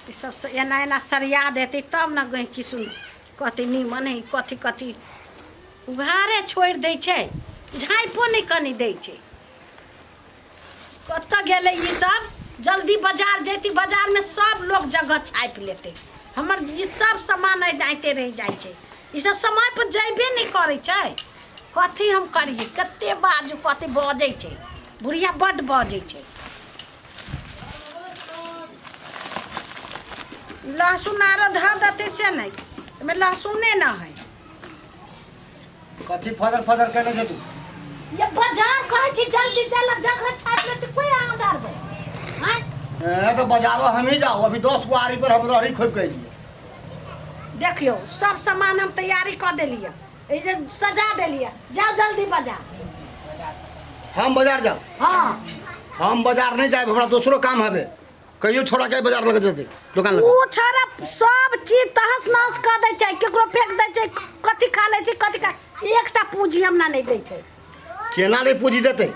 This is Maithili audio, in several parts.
ई सब एना एना सरिया देतै तब ने गहिँकी सुन कहतै नीमन है कथी कथी उघारे छोड़ि दै छै झाँपो नहि कनि दै छै कतऽ गेलै ई सब जल्दी बाजार जैती बाजारमे सब लोग जगह छापि लेतै हमर ई सब सामान आइते रहि जाइ छै ई सब समय पर जैबे नहि करै छै कथी हम करियै कते बाजू कथी बजै छै बुढ़िया बड्ड बजै छै लहसुन आरो धऽ देतै से नहि एहिमे लहसुने न है कथी फदर फदर केने छै तू ये बाजार कहै छी जल्दी चल जगह छापि ले कोई आधार पे आँय ए तो बाजारो हम ही जाओ अभी 10 गो आरी पर हम रहरी खोप के अइलियै देखियौ सब सामान हम तैयारी कऽ देलियै ई जे सजा देलियै जाओ जल्दी बाजार हम बाजार जाओ हाँ हम बाजार नहीं जाए हमरा दोसरो काम हवे कहियो छोड़ा के बाजार लग जेतै दुकान लग ओ छोड़ा सब चीज तहस नहस कऽ दै छै केकरो फेंक दै छै कथी खा लै छै कथी खा एकटा पूंजी हमरा नहि दै छै केना नहीं पूंजी देतै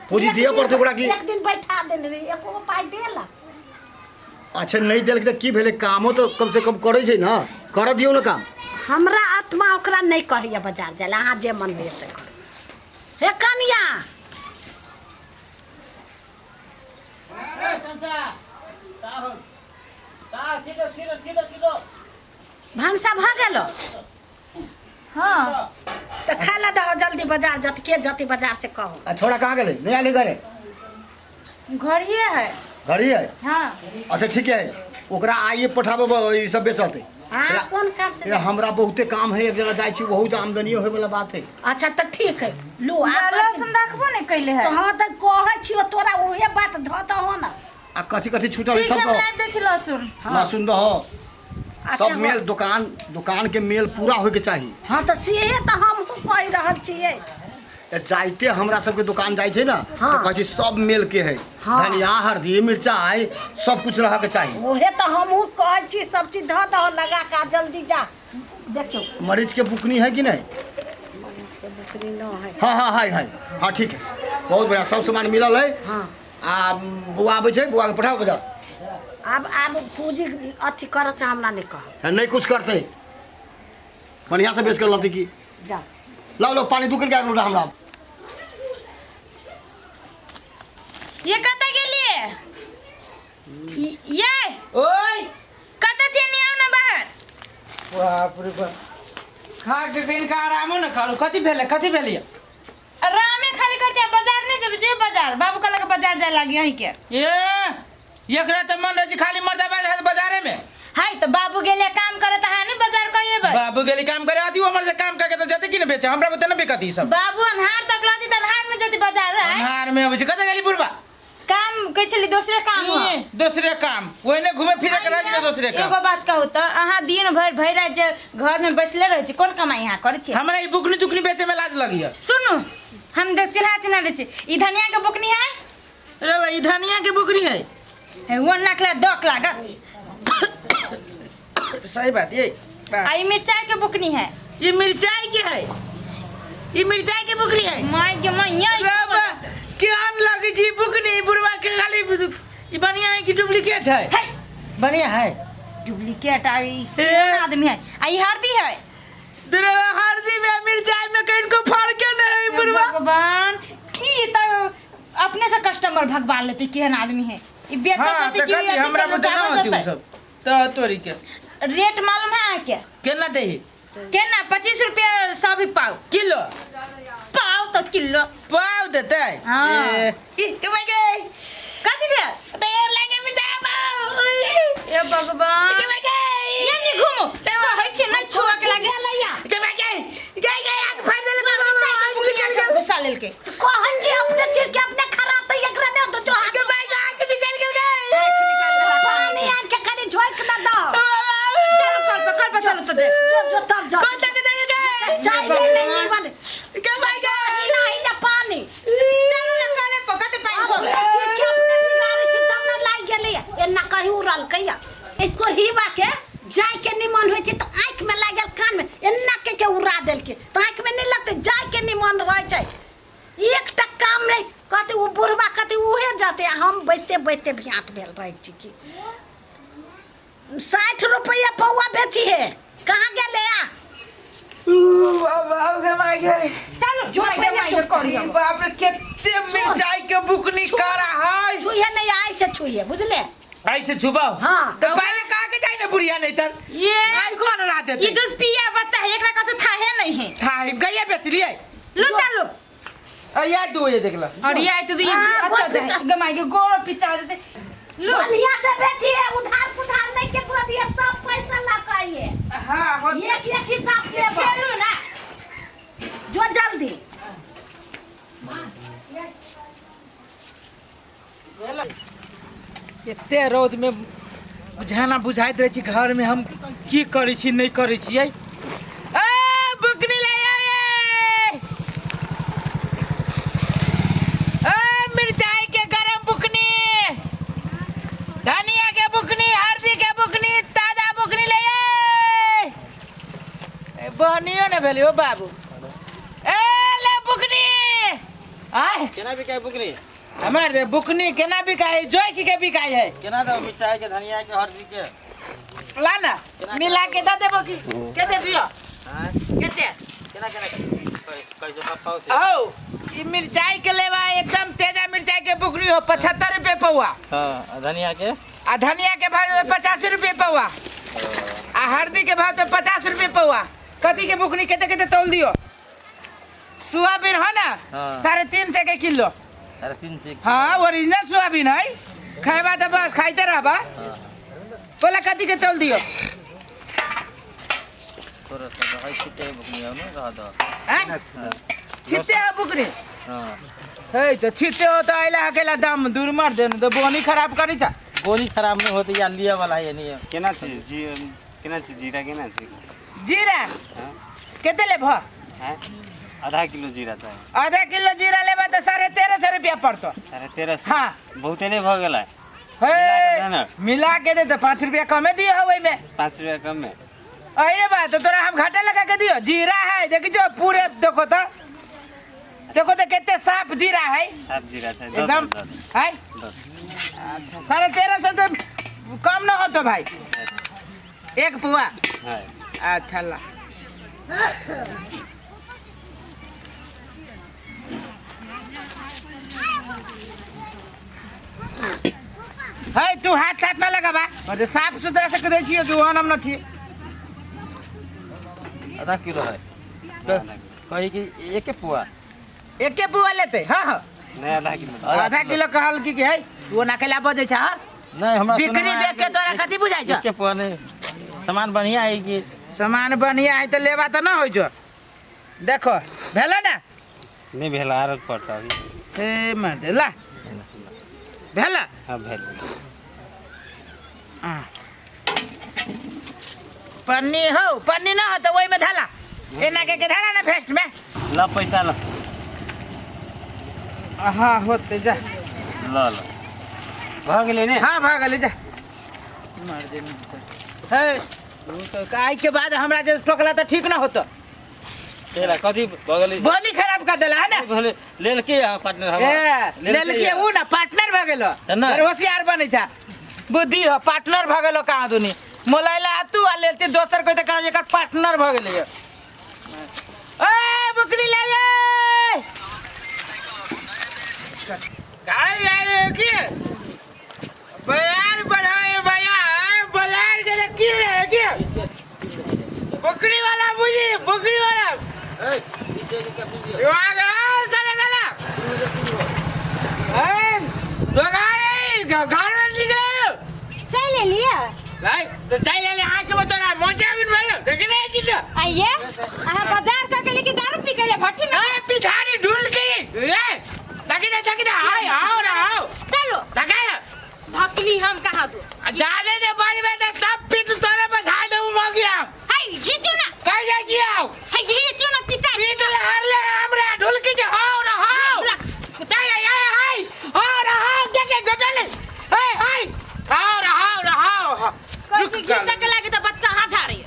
पूंजी एक दिअ दिन- पड़तै ओकरा की एक दिन बैठा देने रही एको गो पाइ देलक अच्छा नहीं देलक तऽ की भेलै कामो तऽ कम से कम करै छै ने करऽ दियौ ने काम हमरा आत्मा ओकरा नहि कहैया बाजार जाय लए अहाँ जे मन होइए से करू हे कनिया भनसा भऽ गेलो हाँ तऽ खाय लए दहो जल्दी बाजार जत के जती बाजार से कहो आ छोड़ा कहाँ गेलै नहीं आले घरे घर ही है घर ही है हाँ अच्छा ठीक है ओकरा आइए पठाबो ई सब बेचलते हाँ कोन काम से ए, हमरा बहुते काम है एक जगह जाइ छी बहुत आमदनी होय वाला बात है अच्छा तऽ ठीक है लू आब लहसुन राखबो नहीं कैले है तऽ हाँ तऽ कहै छियो तोरा उहे बात धऽ दहो ने आ कथी कथी छूटल है ठीक सब है हम दहो लाबि दै छी लहसुन लहसुन दहो अच्छा सब मेल दुकान दुकान के मेल पूरा होय के चाही हाँ तऽ सेहे तऽ हमहूँ कहि रहल छियै तऽ जाइते हमरा सबके दुकान जाइ छै ने हाँ। तऽ कहै छै सब मेल के है हाँ। धनिया हल्दी मिरचाई सब कुछ रह के चाही उहे तऽ हमहूँ कहै छी सब चीज धऽ दहो लगा कऽ आ जल्दी जा देखियौ मरीच के बुकनी है कि नहीं मरीच के बुकनी न है हाँ हाँ है है हाँ ठीक है बहुत बढ़िया सब सामान मिलल है हाँ आ बौआ आबै छै बौआ के पठाओ बाजार आब आब पूँजी अथी करत से हमरा नहि कहब है, नहीं कुछ करते बढ़िया से बेच कर लती की जा लाओ लो पानी दू के लोटा हमरा ये कतऽ गेलिए ये ओय कतऽ छियै नहीं आउ ना बाहर बाप रे बाप खा के कहीं का आरामो न करू कथी भेलै कथी भेलै आरामे खाली करते बाजार नहीं जेबै जे बाजार बाबू कहलक बाजार जाय लागी अहीं के ए एकरा तऽ मन रहै छै खाली मर्दा बाज रहत बाजारे में हाय तऽ बाबू गेले काम करे तऽ अहाँ नहीं बाजार कहिएबै बाबू गेली काम करे अथी हमर से काम करके तऽ जते की ने बेचे हमरा बुते ने बेकत ई सब बाबू अन्हार तक रहती तऽ अन्हार में जती बाजार है अन्हार में अबै छै कतऽ गेली बुढ़बा काम कहै छली दोसरे काम हो ई, दोसरे काम ओहिने घूमे फिरे के रहै छै दोसरे काम एगो बात कहू तऽ अहाँ दिन भरि भरि राति जे घर में बैसले रहै छी कोन कमाई अहाँ करै छी हमरा ई बुकनी तुकनी बेचे में लाज लगिया सुनू हम देख चिन्हा चिन्हा दै छी ई धनिया के बुकनी है रे भाई ई धनिया के बुकनी है हे वो नकला दक लागत सही बात ये आ ई मिरचाई के बुकनी है ये मिर्चाई के है ये मिर्चाई के बुकनी है माय के मैया रे बा केहन लगे छी बुकनी बुढ़वा के खाली ई बढ़िया है कि डुप्लीकेट है है बढ़िया है डुप्लीकेट आ ई ए। आदमी है आ ई हरदी है दुर्गा हल्दी में मिर्चाई में कहीं को फर्क नहीं बुढ़वा भगवान ई त अपने से कस्टमर भगवान लेते केहन आदमी है ई बेचत हाँ होते तो कि कथी अथी हमरा के बुते ना लुटावत होती उ होतै। सब तो तोरी के रेट मालूम है अहाँके केना देही केना 25 रुपया सब ही पाव किलो पाव तो किलो पाव देते हाँ। ए, ई कमाई गए कथी भेल तो ये लागे मिर्चाई पाव ए भगवान कमाई गए ये नहीं घूमो कहै छी नहीं छुआ के लागे लैया कमाई गए गए गए आग फाड़ देले बाबा घुसा लेलकै कहै छी अपने चीज के अपने खराब तऽ एकरा नहि तो जो हाथ कमाई गए आग निकल गेल गए पानी आन के कनि झोंकि न दहो चलो कल पर कल पर चलो तो दे जो जो तब जो कौन तक जाएगा गए जाय नहीं नहीं नहीं बने कमाई गए नहीं ना पानी चलो ना कले पर कते पानी हो अपने चीज के अपने बिगाड़ै छी तब ने लागि गेलैया एना कहीं उड़लकै या ए कोढ़ीबा के जाय के निमन होइ छै तऽ आँखि में लागि गेल कान में एना के के उड़ा देलकै तऽ आँखि में नहि लगतै जाय के निमन रहै छै एकटा काम नहि कहतै ओ बुढ़बा कहतै उहे जतै आ हम बैठते बैठते भ्याट भेल रहै छी की 60 रुपया पौआ बेची है। कहाँ गेले आ? ऊ बाबा गे माय गे। चलो जो माय गे, पहिले माय गे, चुप करी हम। बाप रे, केते मिरचाई के बुकनी करा है। छुइहे नहीं, आई से छुइहे, बुझले? ऐसे छुपाओ। हाँ। तो पहले कहा के जाए ना बुढ़िया नहीं तर ये आई कौन रात देते? ये दूध पिया बच्चा है, एकरा कतो थाहे नहीं है। था गैया बेच लिए। लो चलो। अरे यार दो ये देख ला। और ये आए तो ये हाँ, अच्छा बहुत जाए। पिचा। गमाई के गोड़ पिचा देते। लो। बढ़िया से बेची है, उधार पुधार नहीं केकरो दिए, सब पैसा लगा है। हाँ, हो। एक एक हिसाब लेब। चलो ना। जो जल्दी। एते रौद में बुझाना बुझाइत रहै छी घर में हम की करै छी नहीं करै छियै। ए बुकनी ले आए। ए मिरचाई के गरम बुकनी, धनिया के बुकनी, हल्दी के बुकनी, ताजा बुकनी ले आए। ए बनियो ने भेलियो बाबू। ए ले बुकनी। आय केना बिकाय बुकनी? हमार दे बुकनी केना बिकाय, जोई की के बिकाय है? केना दो मिरचाई के, धनिया के, हल्दी के? ला ना मिला के दे देबो की के दे दियो। हां केते केना केना कैसे पाव से? औ ई मिरचाई के लेवा एकदम तेजा मिरचाई के बुकनी हो 75 रुपए पौआ। हां, धनिया के? आ धनिया के भाव 85 रुपए पौआ। आ हल्दी के भाव तो 50 रुपए पौआ। कथी के बुकनी केते केते तौल दियो? सोयाबीन है ना 350 के किलो। 350। हाँ ओरिजिनल सोयाबीन है, खाइबा तो बस खाइते रहबा। बोला कथी के तौल दियो? थोड़ा सा है छिते बुकनी हो ना रह दो। हैं छिते हो बुकनी? हां हे तो छिते हो तो आइला अकेला दाम दूर मार देन तो बोनी खराब करी छ। बोनी खराब नहीं होती या लिया वाला है नहीं। केना छी जी, केना छी जीरा, केना छी जीरा? हां केते लेब? हां आधा किलो जीरा चाही। आधा किलो जीरा लेबा तो 1350 रुपया पड़तो। 1350? हाँ। बहुते नहीं भ गेलै। हे मिला के दे तो 5 रुपया कमे दियो हो ओइमे। 5 रुपया कम में? अरे बा तो तोरा हम घाटा लगा के दियो। जीरा है देखी जो पूरे देखो तो, देखो तो कितने साफ जीरा है। साफ जीरा है एकदम है। अच्छा 1350 से कम ना हो तो भाई एक पुआ। अच्छा ला है तू हाथ हाथ ना लगाबा, और साफ सुथरा से दे छियो कि वहां हम न छी। आधा किलो है कही कि एक पुआ? एके पुआ लेते? हां हां नहीं आधा किलो। आधा किलो कहल की है वो ना केला बजे छ। नहीं हमरा बिक्री देख के तोरा कथि बुझाइ छ? एके पुआ नहीं, सामान बढ़िया है कि सामान बढ़िया है तो लेबा त न होय छ। देखो भेला ना? नहीं भेला, आर पड़ता अभी। हे मर दे ला भेला? हां भेल। पन्नी हो, पन्नी ना हो तो वही में धाला, एना के धाला ना फेस्ट में। ला पैसा ला। हाँ होते जा। ला ला भाग गेलै ने? हाँ भाग गेलै जा। मार दे हे तो आई के बाद हमरा जे टोकला तो ठीक ना होतो। तेरा कथी भऽ गेलै? बोनी खराब कर देला है ना? भले लेलके अहाँ पार्टनर हमरा। ए लेलके उ ना पार्टनर भ गेलो। अरे होशियार बनै छ, बुद्धि हो, पार्टनर भ गेलो कहाँ दुनी मोलाइला तू आ लेलती दोसर कोई त कहाँ एकर पार्टनर भ गेलै। ए बुकनी लागे काय आए की बयार बढ़ाए बयार बयार के की रे की बकरी वाला बुझी बकरी वाला ए गला गला ए दोगारे घर में निकले चाय ले लिया? भाई तो चाय ले ले आके बता मोटा भी भेल देखने छी तो आइए अहाँ बाजार का के लेके दारू पी के ले भट्टी में। ए पिछाड़ी ढूल के ए तकी दे तकी दे आओ आओ ना आओ चलो तका भकली हम कहाँ दो जाने दे बाज में तो सब पी तू तोरे बजा दे मगिया। हाय घीचू ना कह जाय छी आओ। हाय घीचू ना पिता पी तो हर ले हमरा ढूल के जे आओ ना आओ दे ए हाय आओ ना आओ के के गटले ए हाय आओ ना आओ ना आओ कोई घीचा के लागे तो बत कहाँ झाड़ी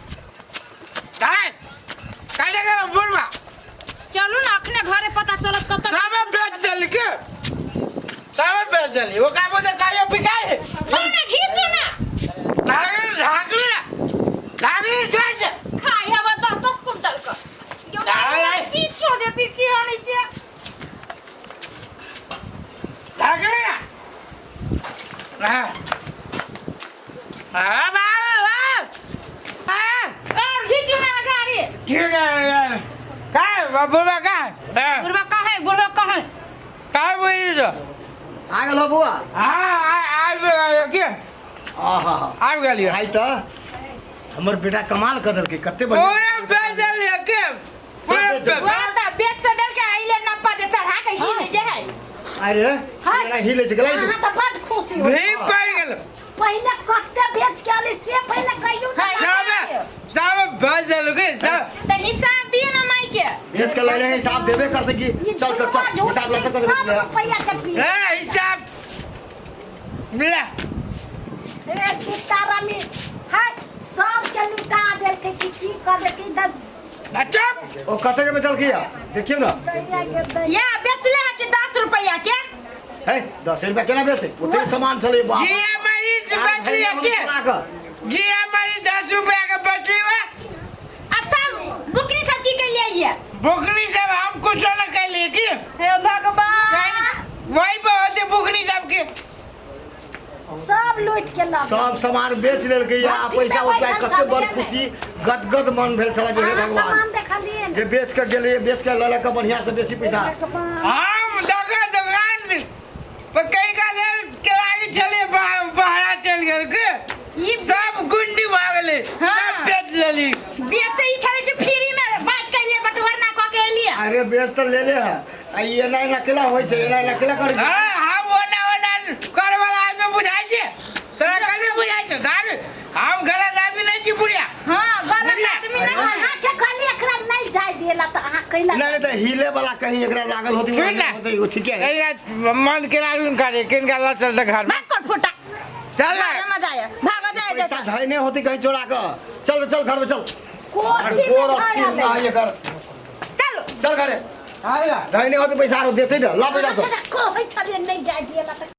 काय काय के बुढ़वा चलू ना अखने घरे पता चलत कत सब बेच देल के सब बेच देली वो का बोलते कायो बिकाए ना घीचू ना आ बाबू आ और खींचू ना गाड़ी। ठीक है का बुढ़वा का बुढ़वा कहाँ है, बुढ़वा कहाँ है? का बोली जो आ गेल हो बौआ। हां आ आ के आहा हा आबि गेलियो। आइ तऽ हमर बेटा कमाल कऽ देलकै, कते बढ़िया पूरा बेच देलियै के पूरा सब बेच देलकै। वहाँ तऽ बेच तऽ देलकै, आइले नप्पा दे चढ़ा के ही ले जे है। अरे हाय। एना हिले छै गेलै। अहाँ तऽ बड खुशी हो। भी पड़ गेल। पहिने कते बेच के आली से पहिने कहियौ ने। हाँ। सब सब बेच देलकै सब। तऽ हिसाब दियौ ना माई के। बेच के लैले हिसाब देबे करतै की। ई चल चल चल, झूठ हिसाब लऽ कऽ सब ले। रुपैआ के पी। ए हिसाब ले। हे सीतारामी, हाय सब के लुटा देलकै कि की कर देलकै इधर। चुप। ओ कते के बेचलकै या देखियौ ना। दैया के दैया। या बेचले है कि 10 रुपैया के? हे 10 रुपया केना बेचतै, ओते सामान छलै बाप। जी हमारी बचली है के जी हमारी 10 रुपया के बचली हुआ। आ सब बुकनी सब की कैलियै ये? बुकनी सब हम कुछ न कैलिए की। हे भगवान, वही पे होते बुकनी सब के। सब लूट के लऽ गेल। सब सामान बेच लेलकै या भक्ति पैसा में उठा बैठल कते बड़ छलियै ने। खुशी गदगद मन भेल छलै जे हे अहाँ भगवान सामान देखलियै ने। जे बेच के गेलियै, बेच के लऽ लऽ के बढ़िया से बेसी पैसा। भगवान। हम दगा दुकान पकड़ के देल के लागी छले बहरा चल गेल के ई सब गुंडी भऽ गेलै। हाँ। सब बेच लेली। बेचै छलै कि फ्री में बाँट कैलियै, बटुआर ना कऽ के एलियै। अरे बेच तऽ लेले है, आ ई एना एना केला होइ छै, एना एना केला करै छै। हाँ हम ओना ओना करे वाला आदमी बुझाइ छै तोरा, कथी बुझाइ छै दारू? हम गलत आदमी नहीं छी बुढ़िया। हाँ गलत बुझलियै? आदमी नहीं है। अहाँ के कहलियै एकरा नहीं जाय दिएला तऽ अहाँ कैला? नहीं नहीं तऽ हिले वाला कहीं एकरा लागल होती सुन ना। होती, ओ ठीके है। ए मन के लागू करे किनका ल चलते घर में। भाग कर फुटा। चल ना। भाग मजा आया, भाग जाए पैसा जैसा। धैने होती कहीं चोरा के। चल चल घर में चल। कोठी में गोर धरल अस्थिर ना है। है एकर। चलो चल घरे। आया धैने होती पैसा आरो देतै ना, ला पैसा सब। कहै छलियै नहीं जाय दिएला तऽ